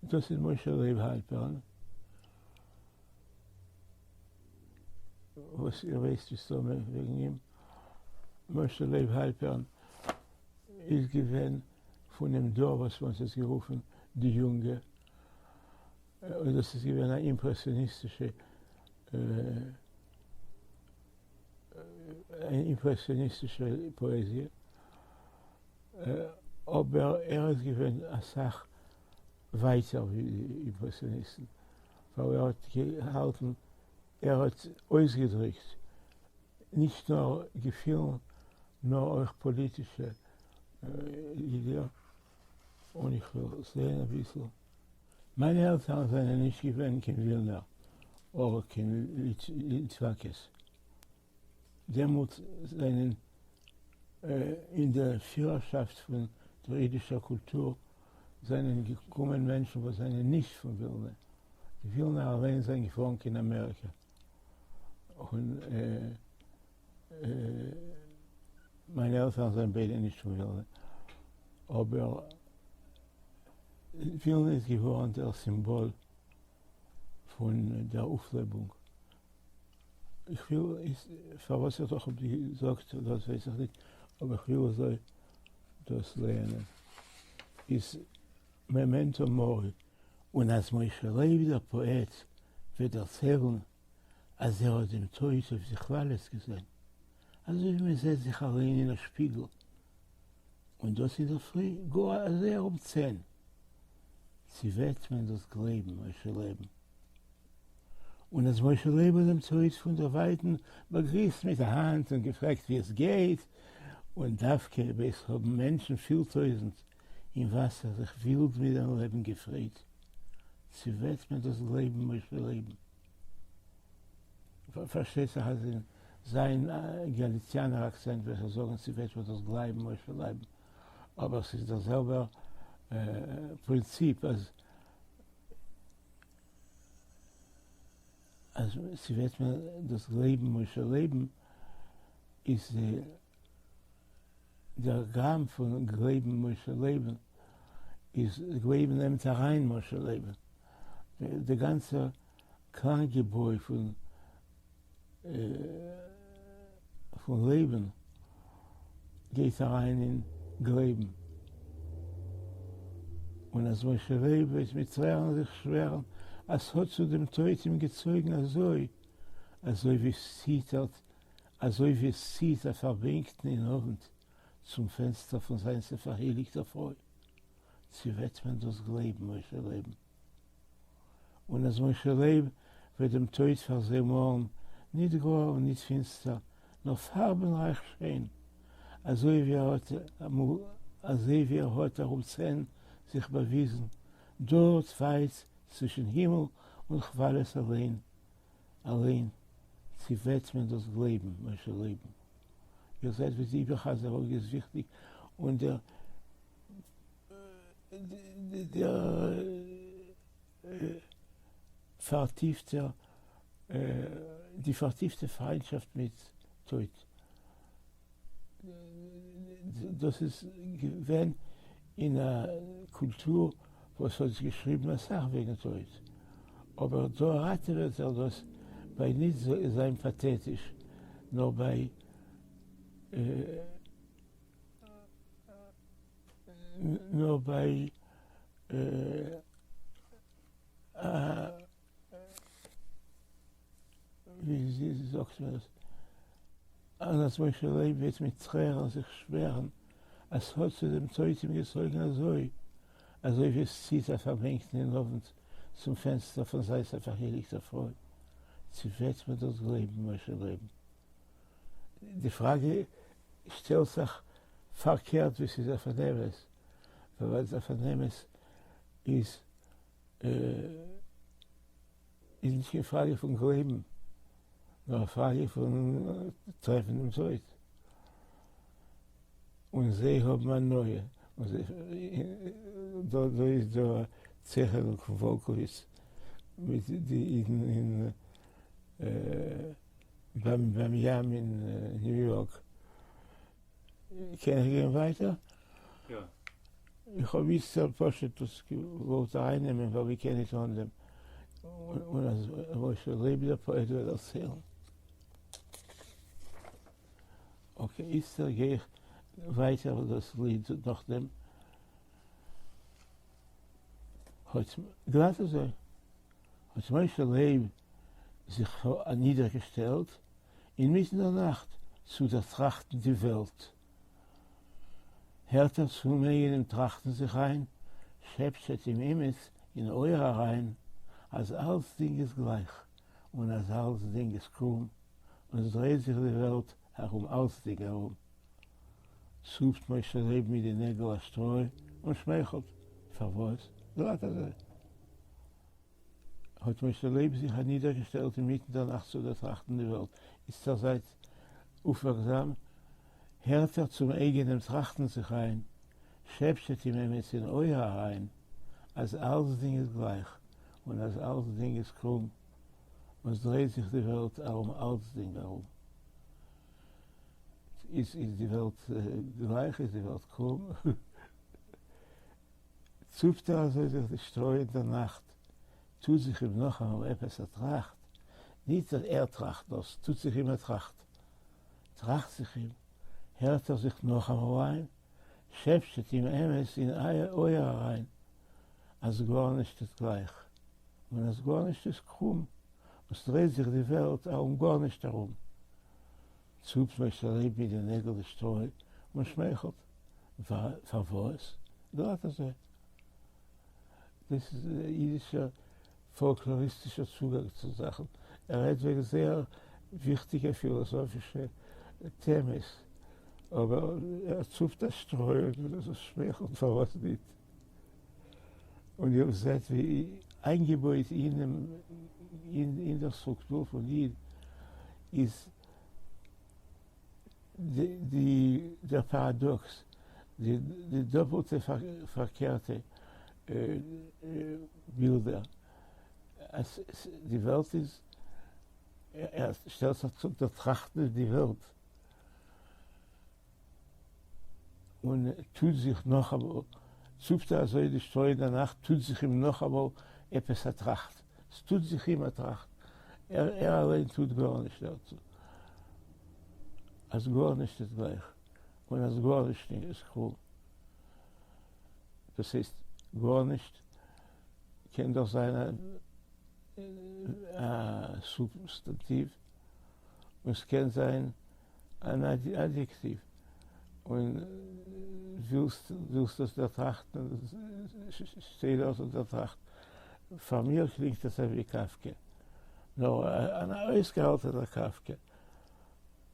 דאס איז משה לייב האלפערן, וואס איר ווייסט מסתמא וועגן אים. משה לייב האלפערן איז געווען פונעם דור וואס מען האט עס גערופן די יונגע, און דאס איז געווען א אימפרעסיאניסטישע אימפרעסיאניסטישע פאעזיע, אבער ער איז געווען אסאך ווייטער ווי די אימפרעסיאניסטן, ווייל ער האט געהאלטן, ער האט אויסגעדריקט נישט נאר געפילן נאר אויך פאליטישע לידער, און איך וויל זעהן אביסל. מיינע עלטערן זענען נישט געווען קיין ווילנער אדער קיין ליטוואקעס. דעמאלט זענען אין דער פירערשאפט פון דער אידישער קולטור זענען געקומען מענטשן וואס זענען נישט פון ווילנע. די ווילנער אליין זענען געפארן קיין אמעריקע. און מיינע עלטערן זענען ביידע נישט פון ווילנע. אבער ווילנע איז געווארן דער סימבאל פון דער אויפלעבונג. איך וויל, פארוואס איך האב געזאגט דאס ווייס איך נישט, אבער איך וויל אזוי דאס לייענען. איז memento mori. און אז משה לייב דער פאעט וועט דערציילן אז ער האט דעם טויט אויף די כוואליעס געזען, אזוי ווי מען זעט זיך אליין אין א שפיגל, און דאס אינדערפרי גאר אזוי ארום צען, צי וועט מען דאס גלייבן משה לייבן? און אז משה לייב האט דעם טויט פון דערווייטן באגריסט מיט א האנט און געפרעגט ווי עס גייט, און דווקא בעת האבן מענטשן פיל טויזנט אין וואסער זיך ווילד מיט דעם לעבן געפרייט, צי וועט מען דאס גלייבן משה לייבן? פארשטייט זיך אז אין זיין גאליציאנער אקצענט וועט ער זאגן צי וועט מען דאס גלייבן משה לייבן, אבער ס'איז דער זעלבער פרינציפ אז אז צי וועט מען דאס גלייבן משה לייבן איז דער גראם פון גלייבן משה לייבן איז גלייבן נעמט אריין משה לייבן. די גאנצע קלאנג געבוי פון פון לעבן גייט אריין אין גלייבן. און אז משה לייב וועט מיט טרערן זיך שווערן אז ס'האט צו דעם טויט אים געצויגן אזוי אזוי ווי ס'ציטערט אזוי ווי עס ציט א פארבענקטן אין אוונט צום פענסטער פון זיין פארהייליגטער פרוי, צי וועט מען דאס גלייבן, משה לייבן? און אז משה לייב וועט דעם טויט פאר זיי מאלן, ניט גרא און ניט פינסטער, נאר פארבנרייך שיין, אזוי ווי ער האט אמאל, אזוי ווי ער האט ארום צען זיך באוויזן, דארט ווייט צווישן הימל און כוואליעס אליין, אליין, צי וועט מען דאס גלייבן, משה לייבן? איר זעט ווי די איבערחזרונג איז וויכטיג, און דער דער פארטיפטער, די פארטיפטע פריינטשאפט מיט טויט. דאס איז געווען אין א קולטור וואס האט געשריבן אסאך וועגן טויט, אבער דא ראטעוועט ער דאס ביי נישט זיין פאטעטיש, נאר ביי נאר ביי ווי זאגט מען דאס? אז משה לייב וועט מיט טרערן זיך שווערן אז ס'האט צו דעם טויט אים געצויגן אזוי, אזוי ווי עס ציט א פארבענקטן אין אוונט צום פענסטער פון זיינס א פארהייליגטער פרוי. צו וועט מען דאס גלייבן, משה לייבן? די פראגע שטעלט זיך פארקערט ווי ס'איז אויף אן אמת, ווייל אויף אן אמת איז איז נישט קיין פראגע פון גלייבן, נאר א פראגע פון טרעפן דעם טויט. און זיי האבן הנאה. און זיי, דא דא איז דא א צייכענונג פון וואלקאוויץ מיט די אידן אין ביים ביים ים אין ניו יארק. קען איך גיין ווייטער? יא. איך האב איצטער פשוט דאס געוואלט ארייננעמען ווייל מ'קען ניט אן דעם, און אז משה לייב דער פאעט וועט דערציילן. okay, איצטער גיי איך ווייטער דאס ליד נאכדעם. האט גלאט אזוי האט משה לייב זיך אנידערגעשטעלט אינמיטן דער נאכט צו דערטראכטן די וועלט. הערט ער צום אייגענעם טראכטן זיך איין, שעפטשעט אים אימעץ אין אויער אריין, אז אלצדינג איז גלייך, און אז אלצדינג איז קרום, און ס'דרייט זיך די וועלט ארום אלצדינג ארום. צופט משה לייב מיט די נעגל א שטרוי און שמייכלט, פארוואס? גלאט אזוי. האט משה לייב זיך אנידערגעשטעלט אינמיטן דער נאכט צו דערטראכטן די וועלט. איצטער זייט אויפמערקזאם, הערט ער צום אייגענעם טראכטן זיך איין, שעפטשעט אים עמעץ אין אויער אריין, אז אלצדינג איז גלייך, און אז אלצדינג איז קרום, און ס'דרייט זיך די וועלט ארום אלצדינג ארום. איז די וועלט גלייך? איז די וועלט קרום? צופּט ער אַזוי זיך די שטרוי אין דער נאַכט, טוט זיך אים נאָך אַמאָל עפּעס אַ טראַכט, ניט ער טראַכט, נאָר ס'טוט זיך אים אַ טראַכט. טראַכט זיך אים, הערט ער זיך נאָך אַמאָל אײַן, שעפּטשעט אים עמעץ אין אויער אַרײַן, אַז גאָרנישט איז גלײַך און אַז גאָרנישט איז קרום, און ס'דרייט זיך די וועלט אַרום גאָרנישט אַרום. צופּט משה לייב מיט די נעגל די שטרוי און שמייכלט. פארוואס? גלאט אזוי. דאס איז דער אידישער פאלקלאריסטישער צוגאנג צו זאכן. ער רעדט וועגן זייער וויכטיגע פילאזאפישע טעמעס, אבער ער צופט א שטרוי און שמייכלט פארוואס ניט. און איר זעט ווי איינגעבויט אינעם אין דער סטרוקטור פון ליד איז די דער פאראדאקס, די דאפלטע פארקערטע בילדער, אז די וועלט איז, ער שטעלט זיך צו דערטראכטן די וועלט, און טוט זיך נאכאמאל, צופט ער אזוי די שטרוי אין דער נאכט, טוט זיך אים נאכאמאל עפעס א טראכט, ס'טוט זיך אים א טראכט, ער אליין טוט גארנישט דערצו, אז גארנישט איז גלייך, און אז גארנישט איז קרום. דאס הייסט, גארנישט קען דאך זיין א סובסטאנטיוו, און ס'קען זיין אן אדיעקטיוו, און ווילסט ווילסט דאס דערטראכטן, שטיי דארט און דערטראכט. פאר מיר קלינגט עס אווי קאפקע, נאר אן אויסגעהאלטענער קאפקע.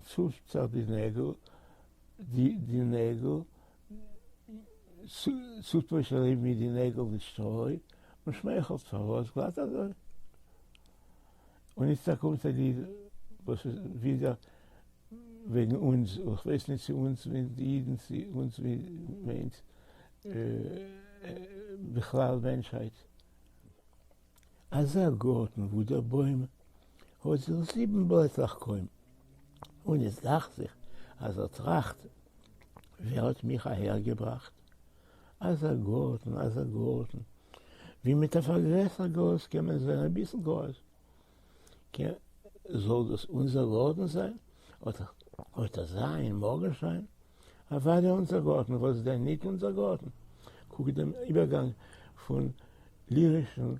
צופט זיך די נעגל, די נעגל, צופט משה לייב מיט די נעגל די שטרוי, און שמייכלט פארוואס גלאט אזוי. און איצטער קומט א ליד וואס איז ווידער וועגן אונז, און כ'ווייס נישט צו אונז מיינט די אידן צו אונז מיינט בכלל מענטשהייט. אזא גארטן וואו דער בוים האט זיך זיבן בלעטלעך קוים, און עס דאכט זיך אז ער טראכט, ווער האט מיך אהער געבראכט? אזא גארטן, אזא גארטן, ווי מיט א פארגרעסער גלאז קען מען זען אביסל גראז. זאל דאס אונזער גארטן זיין? אט אזא אין מארגנשיין? אוודאי אונזער גארטן, וואס דען ניט אונזער גארטן? קוק דעם איבערגאנג פון לירישן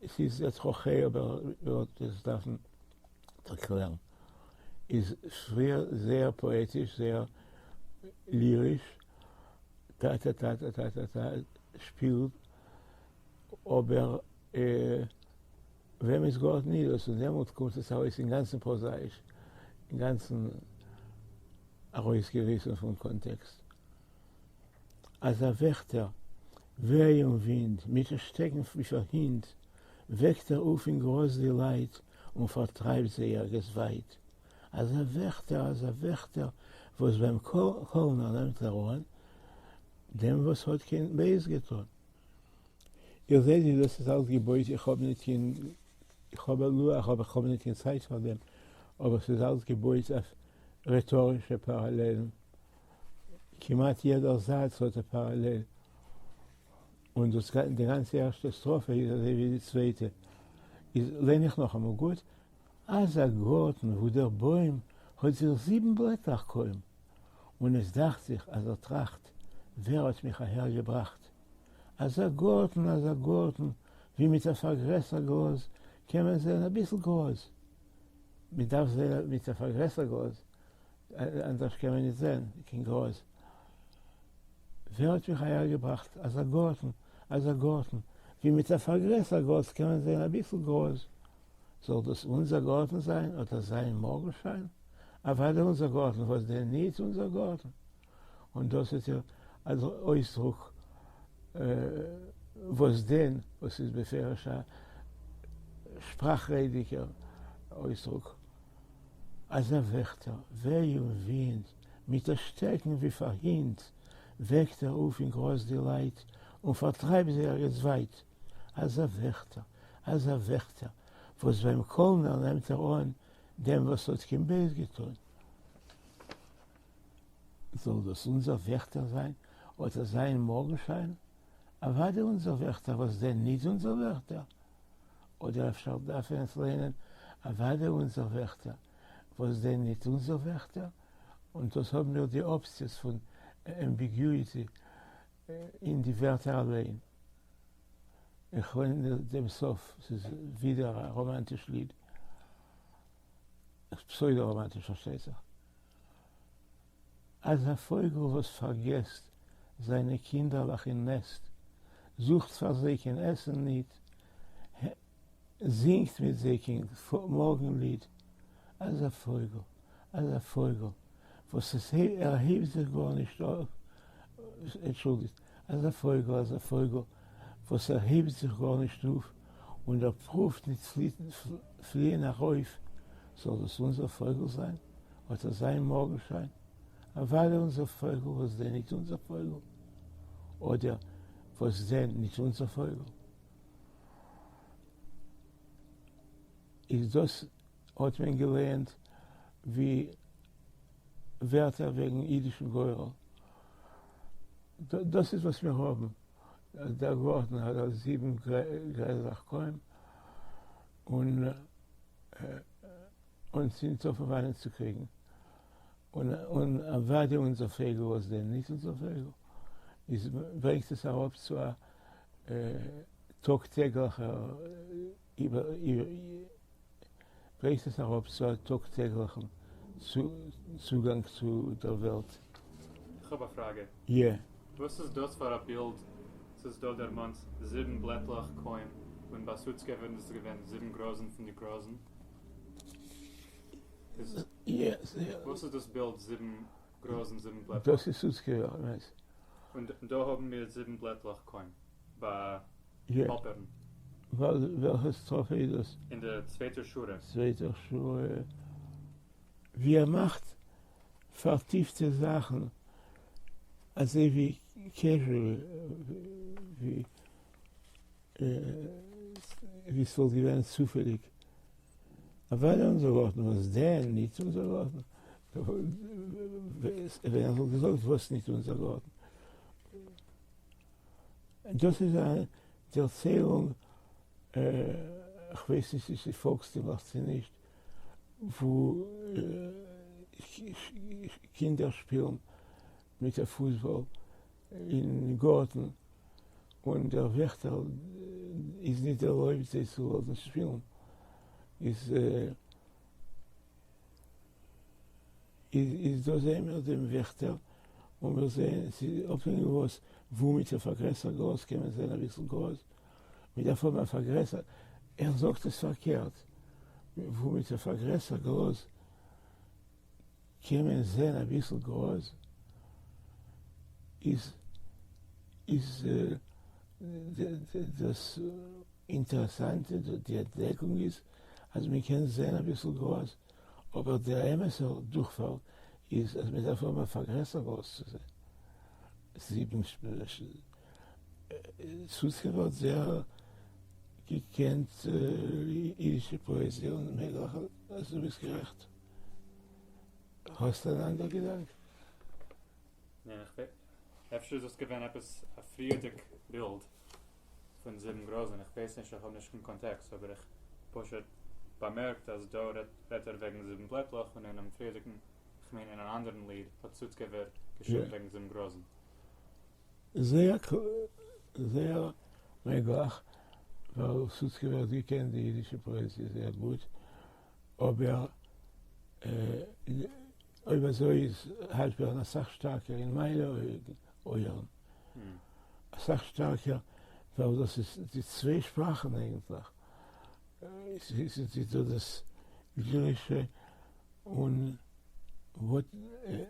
ס'איז א טראכעי אבער מ'וועט עס דארפן ערקלערן. איז פריער זייער פאעטיש, זייער ליריש, טא טא טא טא טא טא טא שפילט, אבער וועמענס גארטן איז דאס? און דעמאלט קומט עס ארויס אינגאנצן פראזאאיש, אינגאנצן ארויסגעריסן פון קאנטעקסט. אַזאַ וועכטער, וויי און ווינד, מיט אַ שטעקן ווי פֿאַר הינט, וועקט ער אויף אין גראָז די לייט און פֿאַרטרייבט זיי ערגעץ ווייט. אַזאַ וועכטער, אַזאַ וועכטער, וואָס ביים קאָלנער נעמט ער אָן דעם, וואָס האָט קיין בייז געטאָן. איר זעט ווי דאָס איז אַלץ געבויט, איך האָב ניט קיין, איך האָב אַ לוח, אָבער איך האָב ניט קיין צייט פֿאַר דעם, אָבער ס'איז אַלץ געבויט אויף רעטאָרישע פּאַראַלעלן. כמעט יעדער זאץ האט א פאראלעל, און דאס די גאנצע ערשטע סטראפע איז אזוי ווי די צווייטע. איז ליין איך נאכאמאל גוט? אזא גארטן וואו דער בוים האט זיך זיבן בלעטלעך קוים, און עס דאכט זיך אז ער טראכט, ווער האט מיך אהער געבראכט? אזא גארטן, אזא גארטן, ווי מיט א פארגרעסער גלאז קען מען זען אביסל גראז. מען דארף זען מיט א פארגרעסער גלאז, אנדערש קען מען נישט זען קיין גראז. ווער האט מיך אהער געבראכט? אזא גארטן, אזא גארטן, ווי מיט א פארגרעסער גלאז קען מען זען אביסל גראז. זאל דאס אונזער גארטן זיין אדער זיין מארגנשיין? אוודאי אונזער גארטן, וואס דען ניט אונזער גארטן? און דאס איז איר אויסדרוק וואס דען, וואס איז בפירוש א שפראכרעדיגער אויסדרוק. אזא וועכטער, וויי און ווינט, מיט א שטעקן ווי פאר הינט, וועקט ער אויף אין גראז די לייט און פארטרייבט זיי ערגעץ ווייט. אזא וועכטער, אזא וועכטער, וואס ביים קאלנער נעמט ער אן דעם וואס האט קיין בייז געטון. זאל דאס אונזער וועכטער זיין, אדער זיין מארגנשיין? אוודאי אונזער וועכטער, וואס דען ניט אונזער וועכטער? אדער אפשר דארף מען עס ליינען, אוודאי אונזער וועכטער, וואס דען ניט אונזער וועכטער? און דאס האבן מיר די אפציעס פון ambiguity אין די ווערטער אליין. איך ליין דעם סוף, ס'איז ווידער א ראמאנטיש ליד, פסעודא-ראמאנטיש פארשטייט זיך. אז א פויגל וואס פארגעסט זיינע קינדערלעך אין נעסט, זוכט פאר זיי קיין עסן ניט, זינגט מיט זיי קיין מארגן-ליד. אז א פויגל, אז א פויגל וואס עס ער הייבט זיך גארנישט אויף, אנטשולדיגט, אז א פויגל, אז א פויגל וואס ער הייבט זיך גארנישט אויף, און ער פרואווט ניט פליען ארויף, זאל דאס אונזער פויגל זיין? האט ער זיין מארגנשיין? אוודאי אונזער פויגל, וואס דען ניט אונזער פויגל? אדער וואס דען ניט אונזער פויגל? איז דאס האט מען געלערנט ווי ווערטער וועגן אידישן גורל. דאס איז וואס מיר האבן. דער גארטן האט זיבן גרעזלעך קוים, און און ס'ניטא פון וואנען צו קריגן. און און אוודאי אונזער פייגל וואס דען נישט אונזער פייגל? איז ברענגט עס אראפ צו א טאג טעגליכער איבער ברענגט עס אראפ צו א טאג טעגליכן צוגאנג צו דער וועלט. איך האב א פראגע. יע. וואס איז דאס פאר א בילד? ס'איז דא דערמאנט זיבן בלעטלעך קוים, און ביי סוצקעווערן איז עס געווען זיבן גראזן פון די גראזן. וואס איז דאס בילד זיבן גראזן זיבן בלעטלעך? דאס איז סוצקעווער, אמת. און דא האבן מיר זיבן בלעטלעך קוים ביי האלפערן. וועלכע סטראפע איז דאס? אין די צווייטע שורה. צווייטע שורה. ווי ער מאכט פארטיפטע זאכן אזוי ווי casual, ווי ס'וואלט געווען צופעליג. אוודאי אונזער גארטן, וואס דען ניט אונזער גארטן? ווען ער וואלט געזאגט וואס ניט אונזער גארטן? דאס איז א דערציילונג, כ'ווייס נישט צו ס'איז פאלקסטימליך צו נישט, וואו קינדער שפילן מיט א פוסבאל אין גארטן, און דער וועכטער איז ניט ערלויבט זיי צו לאזן שפילן, איז איז דא זעען מיר דעם וועכטער, און מיר זעען, ס'איז אפהענגיג וואס, וואו מיט א פארגרעסער גלאז קען מען זען אביסל גראז, מען דארף האבן א פארגרעסער, ער זאגט עס פארקערט, וואו מיט א פארגרעסער גלאז קען מען זען אביסל גראז, איז איז דאס אינטערעסאנטע, די אנטדעקונג איז אז מען קען זען אביסל גראז, אבער דער אמת'ער דורכפאל איז אז מען דארף האבן א פארגרעסער גלאז צו זען. זיבן סוצקעווער האט זייער געקענט אידישע פאעזיע און מעגליך אז דו ביסט גערעכט. האסט אן אנדער געדאנק? ניין, איך ווייס, אפשר איז דאס געווען עפעס א פריערדיג בילד פון זיבן גראזן, איך ווייס נישט, איך האב נישט קיין קאנטעקסט, אבער איך פשוט באמערקט אז דא רעדט ער וועגן זיבן בלעטלעך און אינעם פריערדיגן, כ'מיין אין אן אנדערן ליד, האט סוצקעווער געשריבן וועגן זיבן גראזן. זייער זייער מעגליך, ווייל סוצקעווער האט געקענט די אידישע פאעזיע זייער גוט, אבער אויב אזוי איז האלפערן אסאך שטארקער אין מיינע אויערן, אסאך שטארקער, ווייל דאס איז די צוויי שפראכן אייגנטליך, ס'איז דא דאס לירישע און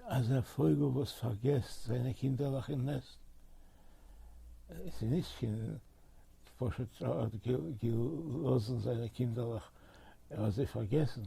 אזא פויגל וואס פארגעסט זיינע קינדערלעך אין נעסט, עס איז נישט קיין פשוט ער האט געלאזן זיינע קינדערלעך, ער האט זיי פארגעסן.